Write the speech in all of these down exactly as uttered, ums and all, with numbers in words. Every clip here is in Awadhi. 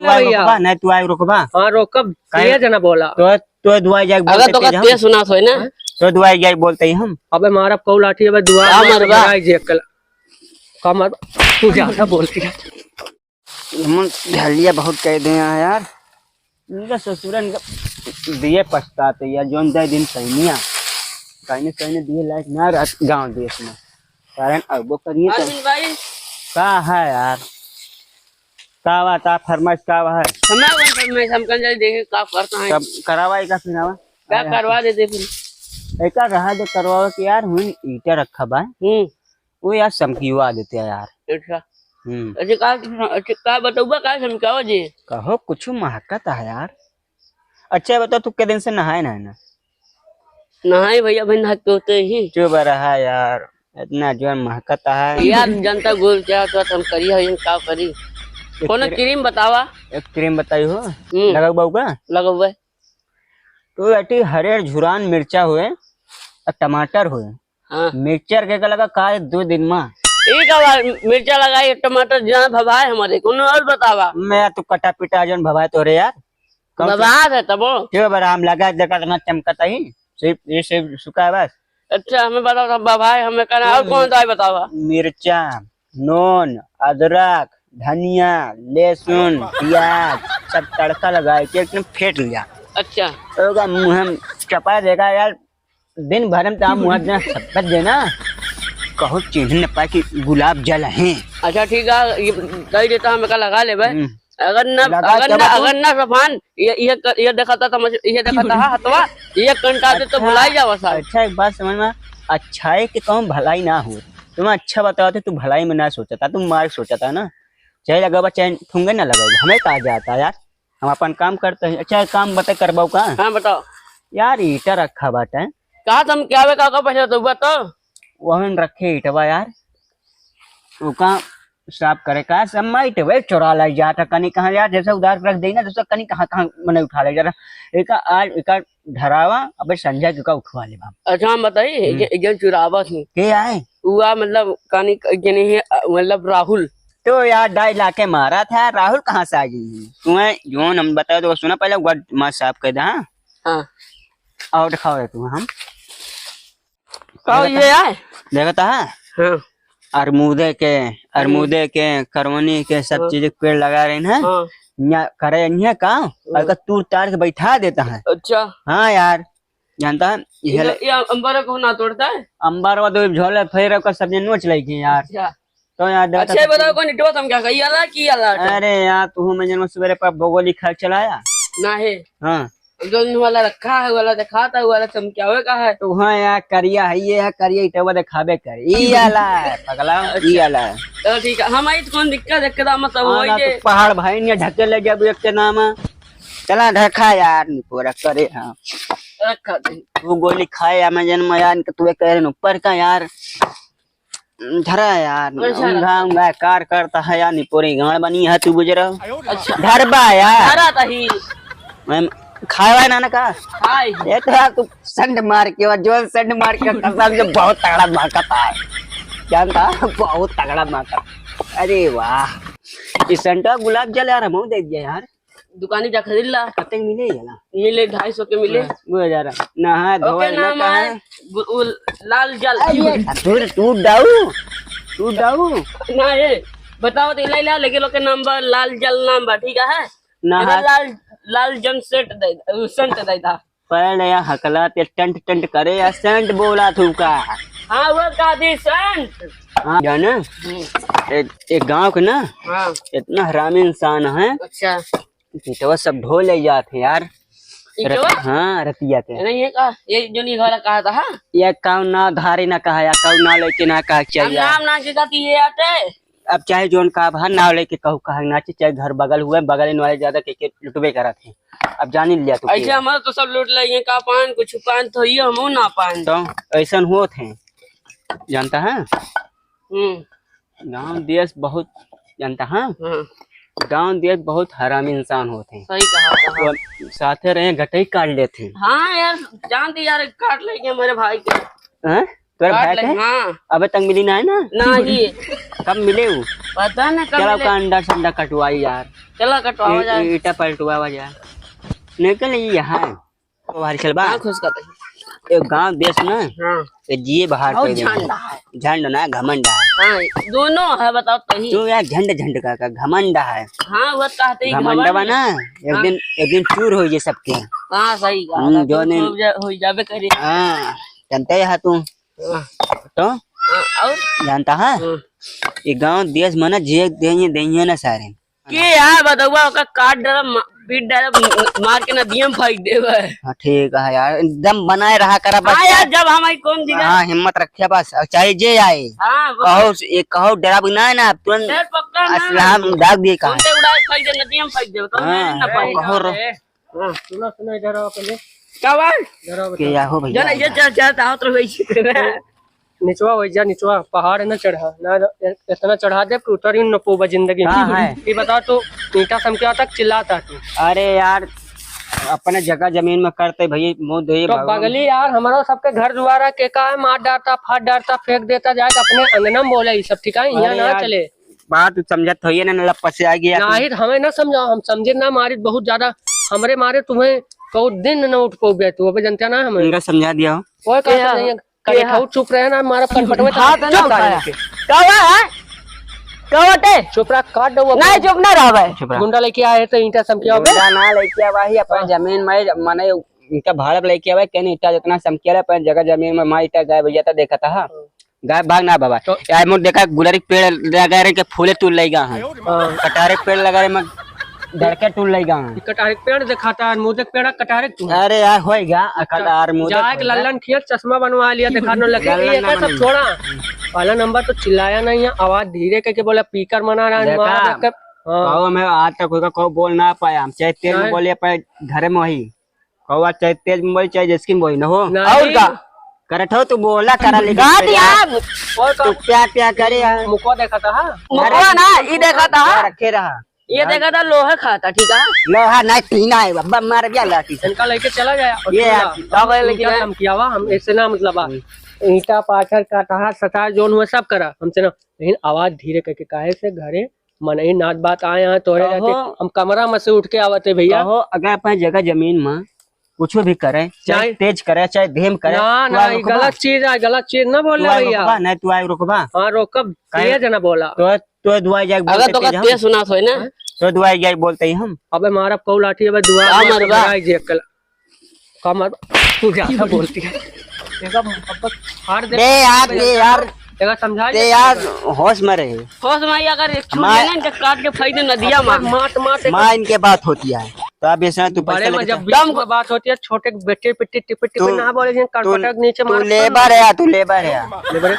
दुआई भैया। रोकबा, नहीं तू आए रोकबा। हाँ, रोकब, काहे? तेज ना बोला। तो, तो दुआई जाए अगर बोलते तो तेज हम। तेज सुनात होए ना। तो दुआई जाए बोलते ही हम। अबे मारब कऊ लाठी, अबे दुआ का मार मरबा? बजाई जे कल। का मार? तू ज्यादा बोल के। हम झलिया बहुत कह दे हैं यार। इनका ससुरन का दिए पछताते यार, जोन दे दिन सैनिया। कहने, कहने दिए लायक ना रहत गाँव देश में। कारण अब वो करिए तो। अरविंद भाई। का है यार? का बात, आप फरमाइश का बा है? हमारा कोई फरमाइश, हम कल जाए देखे का करता है। तब करवाई का फिर आवा? क्या अरे करवा दे दे फिर? एका रहा जो करवावे के यार, हुन ईटा रखा बा। हम्म। वो यार समकिवा देते हैं यार। अच्छा। हम्म। अच्छा, का, अच्छा, का बतौबा, का समझाओ जी? कहो, कुछ महकत है यार। अच्छा, बता, तू के दिन से नहाए ना है ना? नहाए भैया, भाई नहा के होते ही। चुप रहा यार, इतना जोर महकत है। यार, जनता गोल क्या तो हम करी है, का करी? एक कोनो क्री-, क्रीम बतावा। एक क्रीम बताई हो, हम्म। लगौबा का? लगौबा। तो बेटी, हरियर झुरान मिर्चा हुए और टमाटर हुए। हाँ। मिर्चा के का लगा का दो दिन मा? ई का बा, मिर्चा लगाई, टमाटर जहाँ भवाए हमारे, कोनो और बतावा। मैं तो कटा पिटा जन भवाए तोरे यार। कौन सा? भवाए है तबो। क्यों बड़ा हम लगा देखा तो ना चमकता ही। सिर्फ ये सिर्फ सुखा है बस। अच्छा, हमें बताओ तो भवाए, हमें कहना और हम्म। कौन दवाई बतावा? मिर्चा, नून, अदरक, धनिया, लहसुन, प्याज, सब तड़का लगाए के एकदम फेंट लिया। अच्छा। ओका मुँह में चपा देगा यार, दिन भर में तो मुँह में शपथ देना, कहूँ चिन्ह न पाए कि गुलाब जल है। अच्छा ठीक है, ये दे देता हम, एका लगा लेबे। हम्म। अगर ना, लगा अगर के ना, बता। अगर ना सफान, ये, ये कर, ये देखा था, समझ, ये देखा था, हाँ, हथवा, ये कंटा दे तो अच्छा, भुलाई जावा साहब। अच्छा, एक बात समझ में, अच्छाई के कहूँ भलाई ना हो। तुम अच्छा बताओ तो तू भलाई में ना सोचा था, तू मार सोचा था ना। चाहे लगावा, चाहे ठुंगे ना लगावा, हमें का जाता यार, हम अपन काम करते हैं। अच्छा, एक काम बता करबाऊ का? हाँ, बताओ। यार, ईटा रखा बाटे। का तुम क्या बे, का, का पैसा दूबा तो? वहन रखे ईटवा यार, ओका साफ करे का, सब माइट वे चोरा लाई जाता, कनी कहाँ यार, जैसे उधार रख देना, जैसे कनी कहाँ, कहाँ मने उठा ले जाता। एका आज, एका धरावा, अबे संजय के का उठवा ले बाप। अच्छा, हम बताई, हम्म। जे, जे चुरावा थी। के आए? हुआ मतलब, कनी क-, के नहीं है, अ, मतलब राहुल। तो यार, डाई लाके मारा था, राहुल कहाँ से आ गई? तुम्हें जोन हम बताओ तो सुना पहले, एक बार माँ साफ कर दे, हाँ? हाँ। और दिखाओ रे तू, हम। का देखता ये है? देखता है? हाँ। अरमूदे के, अरमूदे के, करवनी के, सब हाँ। चीज के पेड़ लगा रहे हैं। हाँ। यहाँ करे नहीं है काम, हाँ। और का तूर तार के बैठा देता है। अच्छा। हाँ यार, जानता है? ये ये, ले- ये अंबर को ना तोड़ता है? अंबर वो तो झोले फेर का सब नोच लेगी यार। अच्छा। तो यार देखता अच्छा, था बताओ, कौन इटवा तुम क्या कही आला की आला? अरे यार, तू हमें जन्म सवेरे पर भोगोली खा चलाया। ना है। हाँ। जो वाला रखा है, वाला दिखाता है, वाला चमकावे का है। तो हाँ यार, करिया है, ये है, करिया इटवा दिखावे कर। ई आला है, पगला, अच्छा। ई आला है। चलो ठीक है, हम आई तो कौन दिक्कत, दिक्कत आ, मतलब हाँ, वही ना जे तो पहाड़ भाई ने ढके ले जाबू एक के नाम है। चला ढका यार, निपोरा करे, हाँ। रखा दे। तू गोली खाए, अमेजन में यार, तू एक ऊपर का यार। धरा यार, अच्छा, ऊंघा, ऊंघा कार करता है यार, निपोरी गांड बनी है, तू बुझ रहा। अच्छा। धरबा यार। धरा तही। मैं खाए वाला ना, ना का? खाए। ये तो यार, तू संड मार के, और जो संड मार के, कसम से बहुत तगड़ा महकता है। जानता? बहुत तगड़ा महकता। अरे वाह। ये संडा गुलाब जल यार, हम दे दिया यार। दुकानी जा खरीद ला। कते के मिले ये ला? मिले ढाई सौ के मिले। हाँ, दो हजार। नहा धोए ओके, ना नाम कहा। है गु-, उ, लाल जल। अरे, आ, तू, तू डाऊ, तू डाऊ। ना, ये बताओ तो, इलाई ला, लेकिन ओके नाम बा, लाल जल नाम बा, ठीक है? नहा। इधर लाल, लाल जन सेंट दे, उ, सेंट दे दा। पहले यहाँ हकला ते टंट टंट करे या सेंट बोला थू का? हाँ, वो का दी सेंट। हाँ, जाने? हम्म। ए-, एक गांव के ना, हाँ। इतना हरामी इंसान है। अच्छा। ईटवा सब ढो ले जात है यार। ईटवा? रत-, हाँ, रतिया के। नहीं है का? ये जो नहीं घर कहा था, हाँ? ये काऊ ना धारी ना कहा या काऊ ना लेके ना कहा हम चाहिए। नाम ना के कहती ये आटे। अब चाहे जोन का भा नाव लेके कहू कहा ना चाहिए, चाहे घर बगल हुए, बगल वाले ज्यादा के, के लुटबे करत है। अब जानी लिया तू ऐसे के। हमारा तो सब लूट लेंगे, का पान, कुछ पान तो ये हमहू ना पान। तो ऐसन होत है, जानता है? हम्म। गांव देश बहुत, जानता है? हाँ। गांव देश बहुत हरामी इंसान होते हैं। सही कहा, कहा। वो साथे रहे, घटई काट लेते हैं। हाँ यार, जानती यार, काट लेंगे हमारे भाई के। हैं? तोरे काट भाई ले, के? हाँ। अबे तक मिली ना है ना? नहीं। कब मिले वो? पता ना कब चला मिले। का अंडा संडा कटवाई यार। चला कटवावा ए, जाए। ए, ईटा पलटवावा जाए। निकल ये यहाँ। तो बाहर चल बा। हाँ, खुश कर दे। ये गांव देश ना। हाँ। ये जिए बाहर और कर दे। झंडा है। झंड ना, घमंड है। हाँ, दोनों है, बताओ तो ही। तू यार झंड झंड का, का घमंड है। हाँ, वो कहते ही घमंड घमंड बा है। ना, एक हाँ। दिन, एक दिन चूर हो जाए सबके। हाँ, सही कहा। हम्म, जो चूर नहीं हो जा-, हो जाबे करे। हाँ, जानते है तू। हाँ। तो? हाँ, और? जानता है? हाँ। ये गांव देश में ना जे देंगे, देंगे ना सारे। के यार बदौआ ओका काट डाला, मा-, पीट डाला, म-, मार के नदिया में फेंक देवे। हाँ, ठीक है यार, एकदम बनाए रहा करा बस। हाँ यार, जब हम आई कौन दिखा? हाँ, हिम्मत रखे बस, और चाहे जे आए। हाँ, बस। कहो से-, ये कहो डराब ना, ना, तुरंत डर पक्का ना, असलहा ना। डाल दिए कहाँ? उनके उड़ाए फेंक दे, नदिया में फेंक दे, तो हाँ, मेरे ना पाई। कहो रो। हाँ। सुनो, सुनो, इधर आओ पहले। का बा? इधर आओ, के बताओ। या हो भैया? जरा ये चल, चल, तो आओ तो वही चीज़ है। निचवा हो जा, निचवा, पहाड़ न चढ़ा, ना इ-, इतना चढ़ा देब कि उतर ही न पोबा जिंदगी में। हाँ, है। ये बताओ, तू ईंटा समकिया तक चिल्लाता तू। अरे यार, अपने जगह जमीन में करते भैया, मुंह दे तो भगवान। बगली यार, हमारा सबके घर दुआरा के का है, मार डारता, फाड़ डारता, फेंक देता, जाके अपने अंगना में बोला, ये सब ठीक है, यहाँ अरे ना यार, चले। बात समझत होइए ना, लपस आ गया। नहीं, हमें ना समझाओ, हम समझे ना, मारित बहुत ज्यादा, हमरे मारे तुम्हें कौ दिन न उठ पौबे तू, अबे जनते ना हमें। इनका समझा दिया हो। कोई का के समझाइए? के कठौ चुप रहे ना, मारा पटपट में हाथ ना चुप उठाया। रहे। का हुआ है? का बाटे? चुप रह, काट दो। नहीं, चुप ना रहबे। चुप रह। गुंडा लेके आए तो ईंटा समकिया बे। गुंडा ना लेके आवा ही, अपन हाँ। जमीन में मने ईंटा भाड़ा पे लेके आवे, कहने ईंटा जितना समकिया रहे, अपन जगह जमीन में माँ ईंटा गायब हो जाता, देखा था। हाँ। गायब भाग ना बाबा। तो यार, मोर देखा गुलरी के पेड़ लगा रहे के फूले तू लइगा है। हाँ। कटारे के पेड़ लगा रहे, मैं धड़के टूल लइगा है। कटारे के पेड़ दिखाता है, मुझे पेड़ कटारे तू। अरे यार, होइगा, कटार मुझे जाए के होइगा। लल्लन खिया चश्मा बनवा लिया, देखा नो लगे, लल्लन ये ना क्या सब बनइगा। छोड़ा। पहला नंबर तो चिल्लाया नहीं है, आवाज धीरे करके बोला, पीकर मना रहा है, देखा, मार रहा है। हाँ। कहो मैं आज तक होइगा, कहो बोल ना पाया, हम चाहे तेल में नहीं। बोले पाए, घर में वही। कौवा चाहे तेज में बोली, चाहे जैसकी में बोली, न हो। नहीं। और का? करत हो, तू बोला करा, लेकिन गात यार। और का? तू प्या, प्या करे यार। मुखवा देखा था, हाँ? मुखवा ना, ई देखा था, हाँ? रखे रहा। ये देखा था, लोहा खाता, ठीक है? लोहा नहीं, टीना है, बब्बा मार गया लाठी से। इनका लेके चला गया। ये यार, बाबा लेके ईंटा आया। कम किया हुआ, हम ऐसे ना, मतलब, आ, हम्म। ईंटा पाथर का टहार सटार जोन हुआ, सब करा हमसे ना, लेकिन आवाज धीरे करके, काहे से घरे मनई नात बात आए हैं तोहरे कहो, रहते, हम कमरा में से उठ के आवत है भैया। कहो, अगर अपने जगह जमीन में कुछ भी करे, चाहे चाहे तेज करे, चाहे धीम करे, ना, तू ना, आए ये रुकबा? गलत चीज है, गलत चीज ना बोल तू रहा आए भैया। रुकबा? नहीं, तू आए रुकबा? हाँ, रोकब, काहे? तेज ना बोला। तो, तो दुआ जाए अगर बोलते तो तेज हम। तेज सुनात होए ना। तो दुआ जाए बोलते ही हम। अबे मारा कौ लाठी, अबे दुआ का मार मरबा? बढ़ाई जे कल। का मार? तू ज्यादा बोलती है। देखा, अब फाड़ दे। बे यार, बे यार। देखा, समझा बे दे। यार, होश में रहे। होश में, अगर एक छूट हमार जाए ना, इनका काट के फेंक दे नदिया में। मार, मार, मार, मार, इनके बात होती है। तो अब ऐसा तू बड़े पैसा में लेके जब चल। बीच में बात होती है, छोटे बेटे पिट्टी टिपी टिपी तू, ना बोले, जिन तू, कटपटा के नीचे तू मार। लेबर है, तू लेबर है। लेबर है।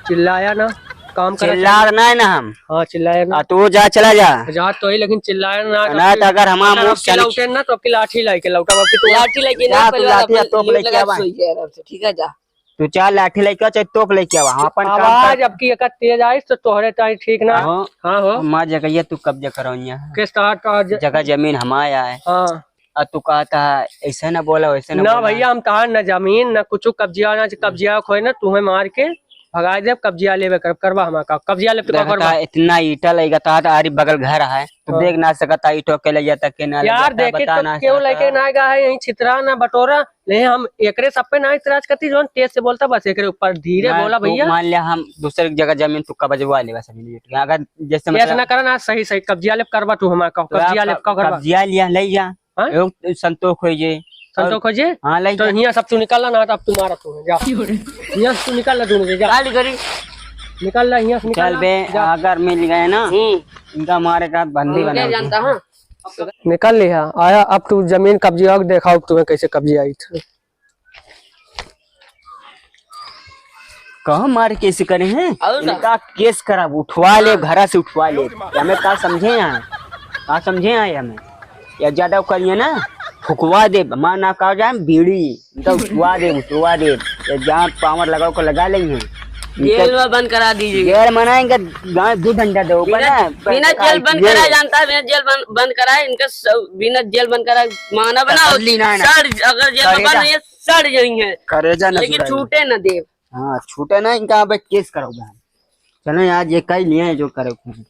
चिल्लाया ना, काम करा चिल्ला चिल्ला। ना है ना हम। हाँ, चिल्लाया ना। आ, तू जा, चला जा। जा तो ही, लेकिन चिल्लाया ना, ना, तो तो अगर हमारा अगर मुंह आपके चल लौटे ना, तो आपकी लाठी लाई के लौटा, बाकी तू लाठी लेके जा, ना, तू पहले लाठी अपन तोप लीड लेके लगा आवा। सोई है आराम से, ठीक है, जा। तू जा, लाठी लेके आ, चाहे तोप लेके आवा, हम अपन काम आवाज कर। आपकी एक तेज आई, तो तोहरे ताई ठीक ना। हाँ। हाँ हो। हमार जगह तू कब्जा करो यहाँ। किस तरह का ज-, जगह जमीन हमारा है। हाँ। और तू कहता है, "ऐसे ना बोला, वैसे ना ना बोला।" भैया, हम तहार ना जमीन, ना कुछ कब्जिया, ना कब्जिया खोए ना, तुम्हें मार के भगाई देब, कब्जिया लेबे कर, करबा हमार का, कब्जिया लेब तो का देखता करबा? है, इतना ईटा लइगा, तहार आरी बगल घर है, तू हाँ। देख ना सकता, ईटो के ले जाता, के ना ले यार, जाता, देखे बता तो ना केहू सकता। लेके ना गया है, यहीं छितरा ना बटोरा, नहीं हम एकरे सब पे ना इतराज करती, जौन तेज से बोलता बस एकरे ऊपर धीरे ना, बोला तू भैया। मान लिया हम दूसरे की जगह जमीन तू कब्जवा लेबा सब मिल के, अगर जैसे ऐसा मतलब ना करा ना, सही सही कब्जिया लेब करबा तू हमार का, तो कब्जिया आप लेब का करबा? कब्जिया लिया, ले जा। हाँ? एगो संतोख हो जे। संतोख हो जे? हाँ, ले तो जा। हियाँ सब तू निकाल ला ना, तो अब तू मारा तू, जा। हियाँ से तू निकाल ला दोनों के, जा। गाली करी। निकाल ला, हियाँ से निकाल चल ला, बे, जा। अगर मिल गए ना, हम्म। इनका मारे का बंदी हम बना क्या दे। जानता, हाँ? निकाल लिया, आया, अब तू जमीन कब्जे, अब देखाओ तुम्हें कैसे कब्जे आई थी। कहाँ मार केस करे हैं? और का? इनका केस करा, उठवा ले, हाँ। घरा से उठवा ले। हमें का समझे यहाँ? का समझे यहाँ हमें? या ज्यादा करिए ना, फुकवा दे, मार ना का जाए, बीड़ी। इनका उठवा दे, उठवा दे। या जहाँ पावर लगाओ को लगा लेंगे। जेल में बंद करा दीजिए। जेल में ना, इनका गाँव दो डंडा दो, ऊपर बिना, ना, बिना जेल बंद जेल। करा जानता है, बिना जेल बंद, बंद करा, इनका सब, बिना जेल बंद करा माना बना, तसल्ली ना, ना। सड़, अगर जेल में करेजा। बंद नहीं है, सड़ जाएंगे। करेजा ना लेकिन सुनाई। छूटे ना दे। हाँ, छूटे ना इनका, अब केस करो बहन। चलो यार, ये कई लिए हैं जो करे खून।